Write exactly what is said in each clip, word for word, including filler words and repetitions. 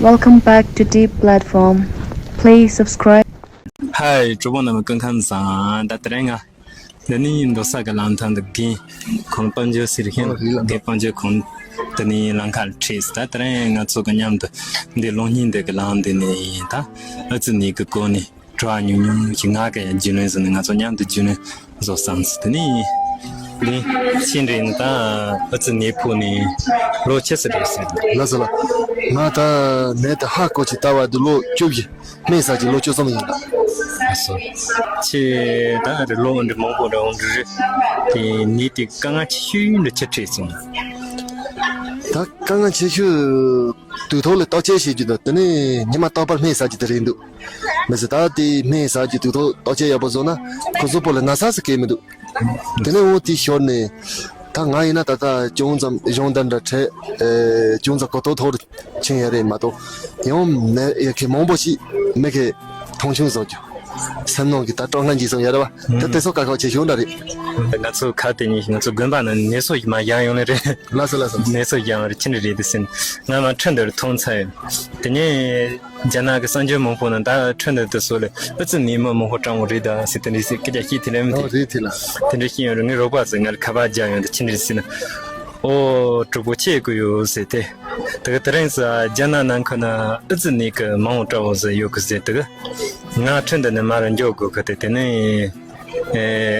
Welcome back to Deep Platform. Please subscribe. ཧའི། གྲོགས་པོ་རྣམས་སྐུ་ཁམས་བཟང་། ད་དེ་རིང་ང་འདི་ནི་མདོ་ས་གི་ལམ་ཐང་དུ་གིན་ཁོང་དཔལ་འབྱོར་ཟེར་མཁན་རྒན་དཔལ་འབྱོར་ཁོང་དེ་ནི་ལམ་ཁར་འཕྲད་ཟེར། ད་དེ་རིང་ང་ཚོ་གི་མཉམ་དུ་འདི་གློག་བརྙན་འདི་གི་ལམ་འདི་ནས་ད་ཨ་ཙི་ནི་གི་སྐོར་ནས་དྲི་བ་ཉུང་ཉུང་ཞིག་ང་གི་ཡང་རྒྱུས་ལོན་བཟོས་ནས་ང་ཚོ་མཉམ་དུ་རྒྱུས་ལོན་བཟོ་བསམ་ཟེར། དེ་ནས་འདི་ཤིང་འདྲེན་ད་ཨ་ཙི་ནས་ཕུ་ནས་ལོ་ཆེ་ཟེར་རེད་ཟེར། ལགས་སོ་ལགས། ང་ད་ནས་ད་ཧ་གོ་ཅིག་ལྟ་བ་འདི་ལོ་བཅུ་བཞི། སྨན་ཟ་གི་ལོ་བཅུ་གསུམ་ཡིན་ལ། ཨ་སོ། ཁྱེད་ད་རེ་ལོ་འདི་མང་པོ་རེ་འོང་འདི་རེད། དེ་ནི་དེ་དཀའ་ངལ་ཆེ་ཤོས་འདི་ཆེ་ཁྲིད་སོང་། ད་དཀའ་ངལ་ཆེ་ཤོས་དུས་ཐོག་ལ་བརྟག་དཔྱད་བྱེད་རྒྱུ་དང་དེ་ནས་ཉི་མ་རྟག་པར་སྨན་ཟ་རྒྱུ་དེ་རེད་འདུག་མི་ཟེར་ད་དེ་སྨན་ཟ་རྒྱུ་དུས་ཐོག་བརྟག་དཔྱད་ཡག་པོ་བཟོ་ན་ཁོ་གཟུགས་པོ་ལ་ན་ཚ་ཟེར་གི་མི་འདུག་དེ་ནས་འོ་དེའི་ཞོར་ནས་ད་ང་ཡིན་ན་ད་ལྟ་ཅུང་ཙམ་གཞུང་དང་འདྲ་བྲལ་ཨེ་ཅུང་ཙམ་གོ་རྟོགས་ཐོག་རུ་ཕྱིན་ཡ་རེད་མ་གཏོགས་ཡང་ནད་ཡ་གི་མང་པོ་ཞིག་མི་གི་མཐོང་ཆུང་བཟོ་རྒྱུ་སེམས་ནང་གི་ད་སྤྲོ་སྣང་གིས་སོང་ཡ་རེད་བ། ད་དེ་ཚོ་དཀའ་ཁག་ཆེ་ཤོས་འདྲ་རེད། ང་ཚོ་ཁ་དེ་ཉིད་ང་ཚོ་དགོན་པ་ནང་ནས་ནད་གསོ་མ་ཡང་ཡོང་ནི་རེད། ལགས་སོ་ལགས་སོ། ནད་གསོ་ཡང་རེད་ཁྱི་འདྲ་རེད་དེ་སེམས་ང་མ་ཁྲི་འདིར་མཐོང་ཚར་ཡོད། དེ་ནས། རྒྱ་ནག་གི་གསར་འགྱུར་མང་པོ་ནང་ད་ཁྲི་འདི་དུ་སོགས་ལས་ཨུ་ཙི་ནི་མི་མང་པོ་སྐྲག་འོང་རེད་ད་ཟེར་དེ་འདྲའི་སྐད་ཆ་བཤད་དེ་ལས་མི་ཨོ་དེ་རེད་དེ་ལ། དེ་འདྲ་བཤད་ཡོང་རེད། ངའི་རོགས་པ་ཚོས་ང་ལ་ཁ་པར་རྒྱག་ཡོང་དུ་ཕྱིན་རེད་ཟེར་ན། ཨོ་གྲོགས་པོ་ཁྱེད་དགོས་ཡོད་ཟེར་ཏེ། དེ་ག་དེ་རིང་ཟེར་རྒྱ་ནག་ནང་ཁུལ་ན་ཨུ་ཙི་ནི་གི་མང་པོ་སྐྲག་འོང་ཟེར་ཡོད་གི་ཟེར་དེ་ག་ང་ཁྲི་འདི་ནས་མར་འགྱོ་དགོས་གི་དེ་དེ་ནས་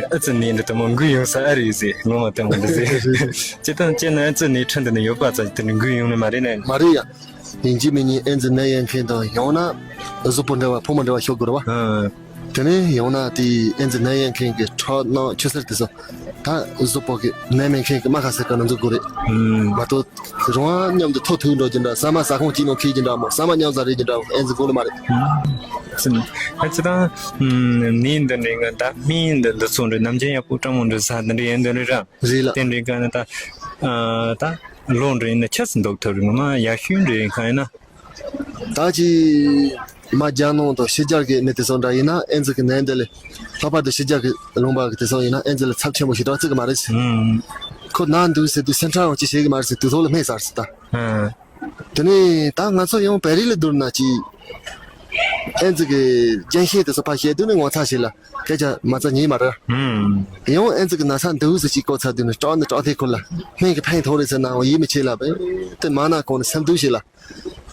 ཨུ་ཙི་ནི་འདི་དུ་མོ་འགུལ་ཡོང་ས་ཨ་རེད་ཟེར་ངོ་མ་དེ་མོ་འདི་ཟེར། སྤྱིར་བཏང་བྱས་ན་ཨུ་ཙི་ནི་ཁྲི་འདི་ནས་ཡོད་པ་ཙམ་དེ་ནས་འགུལ་ཡོང་ནི་མ་རེད་ནས། མ་རེད་ཡ། ཡིན་གཅིག་མིན་གཉིས་ཨེ་ཙི་ནད་ཡོད་མཁན་དང་ཡང་ན་གཟུགས་པོ་འདྲ་བ་ཕོ་མོ་འདྲ་བ་ཤོག་དགོས་རེད་བ། ཨ། དེ་ནས་ཡང་ན་དེ་ཨེ་ཙི་ནད་ཡོད་མཁན་གྱི་ཁྲག་སྣ་ཆུ་སེར་དེ་ཚོ་ད་གཟུགས་པོ་གི་ནད་མེད་མཁན་གྱི་རྨ་ཁ་ཟེར་ག་ན་འཛུགས་དགོས་རེད། ཨུམ། མ་གཏོགས་རང་དབང་མཉམ་དུ་ཐོག་ཐུག་འགྲོ་རྒྱུ་འདྲ་ཟ་མ་ཟ་ཁང་གཅིག་ནང་འཁེལ་རྒྱུ་འདྲ་མོ་ཟ་མ་མཉམ་ཟ་རེད་རྒྱུ་འདྲ་ཨེ་ཙི་དགོས་ལ་མ་རེད། ཨུམ། ཨ་ཙི་ད་ནི་འདི་འདྲའི་ང་ད་མི་འདི་འདི་ཚོ་འདྲ་ནམ་རྒྱུན་ཡག་པོ་སྤྲང་མོ་འདྲ་ཟ་འདི་འདྲ་ཡོད་འདི་འདྲ་ར། རེད་ལ། དེ་འདྲའི་ག་ནི་ད་ཨ་ད། ལོ་འདྲ་ཡིན་ན་ཆ་ཚང་འདུག་ཐུབ་རེད་ངོ་མ་ཡག་ཤོས་འདྲ་ཡིན་གང་ཡིན་ན། ད་ཅི་མ་རྒྱ་ནང་དང་ཕྱི་རྒྱལ་གྱི་མི་དེ་ཚོ་འདྲ་ཡིན་ན་ཨེ་ཙི་གི་ནད་འདི་ལས་ལྷག་པར་དུ་ཕྱི་རྒྱལ་གྱི་ལུང་པ་གི་དེ་ཚོ་ཡིན་ན་ཨེ་ཙི་ལས་ཚབས་ཆེན་པོ་ཞིག་འདྲ་བརྩི་གི་མ་རེད། ཨུམ། ཁོ་ན་འདུག་ཟེར་དུས་སེམས་ཁྲལ་ཡང་ཅི་བྱེད་གི་མ་རེད་ཟེར་དུས་ཐོག་ལ་སྨན་ཟ་ཟེར་ད། ཨ། དེ་ནས་ད་ང་ཚོ་ཡང་བལ་རི་ལ་བསྡུར་ན་ཅི། ཨེ་ཙི་གི་རྒྱན་ཤེས་དེ་ཚོ་ཕར་བཤད་དུས་ནས་ངོ་ཚ་ཞིག་ལ། སྐད་ཆ་མ་རྩ་ཉེས་མ་རེད། ཧུམ། ཡང་ཨེ་ཙི་གི་ན་ཚ་འདུག་ཟེར་ཅིག་གོ་ཚར་དུས་ནས་སྐྲག་ནས་སྐྲག་ཐེ་ཁུར་ལ། སྨན་གི་ཕན་ཐོགས་རེད་ཟེར་ནའང་ཡིད་མི་ཆེས་ལ་བས། དེ་མ་ན་གོང་ནས་སེམས་སྡུག་བྱེད་ལ།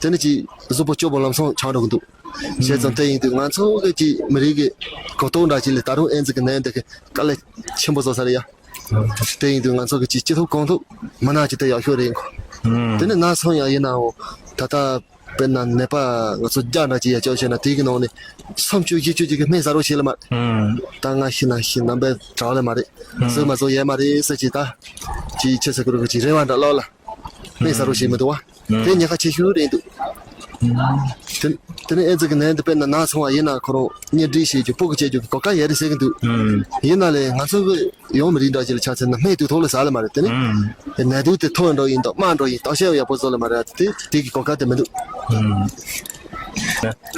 དེ་ནི་ཅིག་གཟུགས་པོ་སྐྱོ་པོ་ལམ་སང་ཆགས་འགྲོ་གི་འདུག་བྱས་ཙང་དེ་ཡིན་དུས་ང་ཚོ་གི་ཅིག་མི་རིགས་ཀྱི་གོ་རྟོགས་འདྲ་ཅིག་ལས་ད་རུང་ཨེ་ཙི་གི་ནད་འདི་གི་དཀའ་ལས་ཆེན་པོ་བཟོ་ས་རེད་ཡ། དེ་ཡིན་དུས་ང་ཚོ་གི་ཅིག་ཅི་ཐུབ་གང་ཐུབ་མི་ན་ཅི་ཐུབ་ཡག་ཤོས་རེད་གོ། དེ་ནི་ན་སོང་ཡ་ཡིན་ནའང་ད་ལྟ། དཔེར་ན་ནད་པ་ང་ཚོ་བརྒྱ་འདྲ་ཅིག་ཡ་ཅོག་བྱས་ན་དེའི་གི་ནང་ནས་སུམ་ཅུ་བཞི་ཅུ་ཅིག་གི་སྨན་ཟ་རོགས་བྱེད་ལ་མ་རེད། ད་ང་ཤི་ན་ཤི་ན་བས་དྲག་ལ་མ་རེད། བཟོས་མ་བཟོས་ཡས་མ་རེད་ཟེར་ཅིག་ད་ཅིག་ཆེ་ས་ཁུ་རུ་གི་ཅིག་རེ་བ་འདྲ་ལོག་ལ་སྨན་ཟ་རོགས་བྱེད་མི་འདུག་བ། དེ་ཉེན་ཁ་ཆེ་ཤོས་རེད་འདུག་དེ་དེ་ནས་ཨེ་ཙི་གི་ནད་འདི་དཔེར་ན་ན་སོང་བ་ཡིན་ན་ཁོ་རང་གཉེན་སྒྲིག་བྱེད་རྒྱུ་སྤུ་གུ་སྐྱེ་རྒྱུ་གི་གོ་སྐབས་ཡག་རེད་ཟེར་གི་འདུག་ཡིན་ན་ལས་ང་ཚོ་གི་ཡང་མི་རིགས་འདྲ་ཅིག་ལ་ཆ་མཚོན་ན་སྨན་དུས་ཐོག་ལ་ཟ་ལ་མ་རེད་དེ་ནི། ཨུམ། ནད་དུག་དེ་མཐོ་འགྲོ་ཡིན་དང་དམའ་འགྲོ་ཡིན་བརྟག་དཔྱད་ཡག་པོ་བཟོ་ལ་མ་རེད་དེ་དེ་གི་གོ་སྐབས་དེ་མི་འདུག་ཨུམ།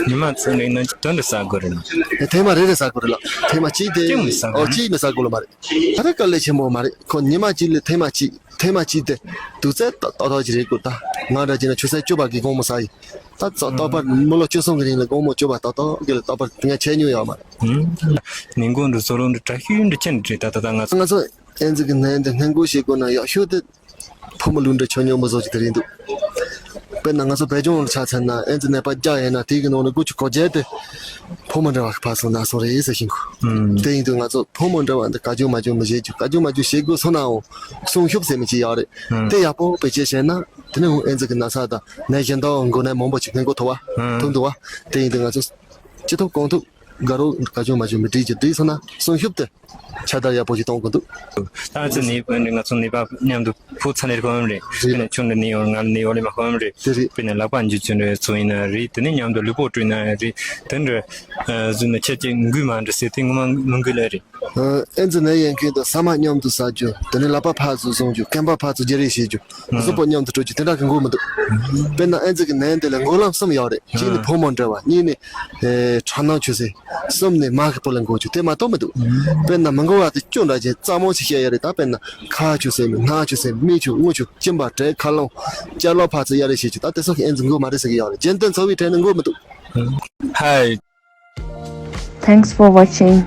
ཉི་མ་ཚོ་ནས་ནང་དོན་དུ་ཟ་དགོས་རེད་ན། ཐེངས་མ་རེ་རེ་ཟ་དགོས་རེད་ལ། ཐེངས་མ་གཅིག་དེ་གཅིག་མི་ཟ་དགོས་ཨོ་རེད། གཅིག་མི་ཟ་དགོས་ལ་མ་རེད། ད་རེས་དཀའ་ལས་ཆེན་པོ་མ་རེད་ཁོ་ཉི་མ་གཅིག་ལ་ཐེངས་མ་གཅིག་ཐེངས་མ་གཅིག་དེ་དུས་ཚོད་ཏག་ཏག་ཏག་ཅིག་རེད་དགོས་ད། ང་འདྲ་བྱས་ན་ཆུ་ཚོད་བཅུ་པ་གི་དགོང་མོ་ཟ་ཡིན། ད་ཙོག་ཏོག་པར་མི་ལོ་བཅུ་གསུམ་གི་རིང་ལ་དགོང་མོ་བཅུ་པ་ཏག་ཏག་གི་ལ་ཏོག་པར་ང་ཆད་མྱོང་ཡོད་མ་རེད། ནི་མགོ་འདི་བཟོ་ལོང་འདི་དྲག་ཤོས་འདི་ཁྱེད་འདི་ད་ད་ད་ང་ཚོ། ང་ཚོ་ཨེ་ཙི་གི་ནད་འདི་སྔོན་འགོག་བྱེད་དགོས་ན་ཡག་ཤོས་དེ་ཕོ་མོ་ལུས་འབྲེལ་ཆོས་ཉམས་པོ་བཟོ་རྒྱུ་དེ་རེད་འདུག་དཔེར་ན་ང་ཚོ་བོད་ལྗོངས་ལ་ཆ་མཚོན་ན་ཨེ་ཙི་ནད་པ་བརྒྱ་ཡིན་ན་དེའི་གི་ནང་ནས་དགུ་བཅུ་གོ་བརྒྱད་དེ་ཕོ་མོ་འདྲ་བ་གི་ཕར་སོང་ན་སོང་རེད་ཟེར་བཞིན་གོ། དེ་ཡིན་དུས་ང་ཚོ་ཕོ་མོ་འདྲ་བ་འདི་ག་རྒྱུ་མ་རྒྱུ་མི་བྱེད་རྒྱུ་ག་རྒྱུ་མ་རྒྱུ་བྱེད་དགོས་སོང་ནའང་སྲུང་སྐྱོབ་ཟེར་མི་ཅིག་ཡག་རེད། དེ་ཡག་པོ་བེད་སྤྱོད་བྱས་ན་དེ་ནས་འོང་ཨེ་ཙི་གི་ན་ཚ་དང་ནད་གཞན་དག་འགོས་ནད་མང་པོ་ཅིག་སྔོན་འགོག་ཐུབ་བ་ཐུབ་འདུག་བ། དེ་ཡིན་དུས་ང་ཚོ་ཅི་ཐུབ་གང་ཐུབ། དགའ་རོགས་ག་ཅུང་མ་ཅུང་མི་འགྲིག་ཅིག་འགྲིག་སོང་ན་སྲུང་སྐྱོབ་དེ་ཁྱབ་བརྡལ་ཡག་པོ་ཞིག་གཏོང་དགོས་འདུག་ད་ཨ་ཙི་ནི་དཔོན་རེད་ང་ཚོ་ནི་པ་མཉམ་དུ་ཕུགས་ཚ་ནས་ཁོམ་རེད། རེད། དཔེར་ན་ཆུང་འདྲ་ནི་ཡོང་ང་ནི་ཡོང་ལེ་མ་ཁོམ་རེད། དེ་རེད། དཔེར་ན་ལག་པ་འཇུ་ཆུ་འདྲ་ཚོ་ཡིན་ན་རེད། དེ་ནས་མཉམ་དུ་ལུས་པོ་བཀྲུས་ན་རེད། དེ་འདྲ་བཟོས་ན་ཁྱེད་ཀྱིས་འགུལ་མ་འདྲ་ཟེར་དེ་ངོ་མ་མི་འགུལ་ལེ་རེད། ཨེ་ཙི་ནད་ཡོད་མཁན་དང་ཟ་མ་མཉམ་དུ་ཟ་རྒྱུ་དེ་ནས་ལག་པ་ཕར་ཚུར་བཟུང་རྒྱུ་རྐང་པ་ཕར་ཚུར་བརྗེ་རེས་བྱེད་རྒྱུ་གཟུགས་པོ་མཉམ་དུ་འགྲོ་རྒྱུ་དེ་འདྲ་གི་འགོས་མི་འདུག་དཔེར་ན་ཨེ་ཙི་གི་ནད་འདི་ལ་འགོས་ལམ་གསུམ་ཡོད་རེད། གཅིག་ནི་ཕོ་མོ་འབྲེལ་བ། གཉིས་ནི་ཁྲག་སྣང་ཆུ་སེར། གསུམ་ནས་མ་གི་པོ་ལ་འགོ་བཅུག་དེ་མ་གཏོགས་མི་འདུག་དཔེར་ན་མི་འགོ་བ་དེ་སྐྱོན་འདྲ་ཅན་རྩ་མོ་ཞིག་བཤད་ཡ་རེད། ད་དཔེར་ན་ཁ་ཆུ་སེམས་སྣ་ཆུ་སེམས་མི་ཆུ་དངུལ་ཆུ་སྐྱིན་པ་བྲེ་ཁ་ལོང་ཅ་ལོ་ཕ་ཚི་ཡ་རེ་བྱེད་ཆུ་ད་དེ་སོགས་ཀྱི་ཨེན་ཛི་འགོ་མ་རེད་ཟེར་གི་ཡོད་རེད། རྒྱུན་ལྡན་འཚོ་བའི་གྲས་ནི་འགོ་མི་འདུག Hi. Thanks for watching.